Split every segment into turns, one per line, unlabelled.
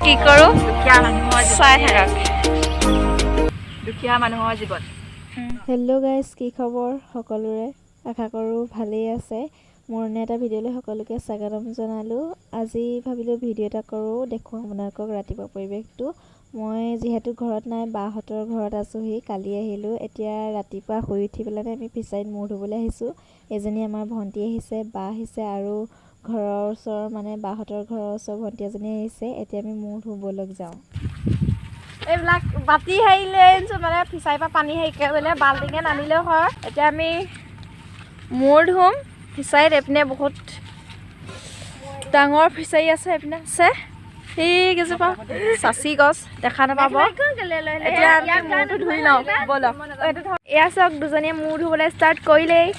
কি কৰোঁ
দুখীয়া মানুহৰ
চাই থাকক।
দুখীয়া মানুহৰ জীৱন।
হেল্ল' গাইজ, কি খবৰ সকলোৰে? আশা কৰোঁ ভালেই আছে। মোৰ অন্য এটা ভিডিঅ'লৈ সকলোকে স্বাগতম জনালোঁ। আজি ভাবিলোঁ ভিডিঅ' এটা কৰোঁ, দেখুৱাওঁ আপোনালোকক ৰাতিপুৱা পৰিৱেশটো। মই যিহেতু ঘৰত নাই, বাহঁতৰ ঘৰত আছোঁহি, কালি আহিলোঁ। এতিয়া ৰাতিপুৱা শুই উঠি পেলাই আমি ফিচাৰীত মূৰ ধুবলৈ আহিছোঁ। এজনী আমাৰ ভণ্টি আহিছে, বা আহিছে আৰু ঘৰৰ ওচৰৰ, মানে বাহঁতৰ ঘৰৰ ওচৰৰ ভণ্টি এজনী আহিছে। এতিয়া আমি মূৰ ধুবলৈ যাওঁ।
এইবিলাক বাতি হেৰি লৈ আনিছোঁ, মানে ফিচাৰীৰ পৰা পানী হেৰি কৰিবলৈ বাল্টিঙে নানিলেও হয়। এতিয়া আমি মূৰ ধুম ফিচাৰীত। এইপিনে বহুত ডাঙৰ ফিচাৰী আছে, এইপিনে আছে। সেইকেইজোপা চাচি গছ, দেখা নাপাব। এতিয়া আমি মূৰটো ধুই লওঁ ব'লক। এয়া চাওক, দুজনীয়ে মূৰ ধুবলৈ ষ্টাৰ্ট কৰিলেই।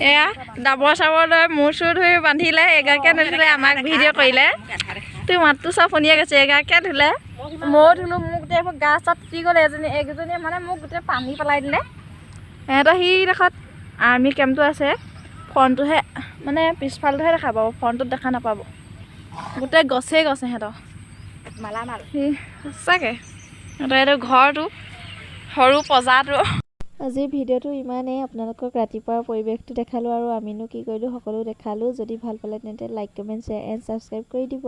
এয়া ডাবৰ চাবৰ লৈ মূৰ চুৰ ধুই বান্ধিলে। এগৰাকীয়ে নুধুলে, আমাক ভিডিঅ' কৰিলে। তোৰ মাতটো চব শুনিয়ে গৈছে। এগৰাকীয়ে ধুলে, ময়ো ধুলোঁ। মোক গোটেই এইবোৰ গা চা তিতি গ'ল। এজনী এইকেইজনীয়ে মানে মোক গোটেই পানী পেলাই দিলে। সিহঁতৰ সিডোখৰত আৰ্মি কেম্পটো আছে। ফ্ৰণ্টটোহে, মানে পিছফালটোহে দেখা পাব, ফ্ৰণ্টটোত দেখা নাপাব। গোটেই গছেই গছ সিহঁতৰ।
মালামাল।
সি সঁচাকৈ সিহঁতৰ এইটো ঘৰটো সৰু পঁজাটো।
আজিৰ ভিডিঅ'টো ইমানেই। আপোনালোকক ৰাতিপুৱাৰ পৰিৱেশটো দেখালোঁ আৰু আমিনো কি কৰিলোঁ সকলো দেখালোঁ। যদি ভাল পালে তেন্তে like, comment, share and subscribe কৰি দিব।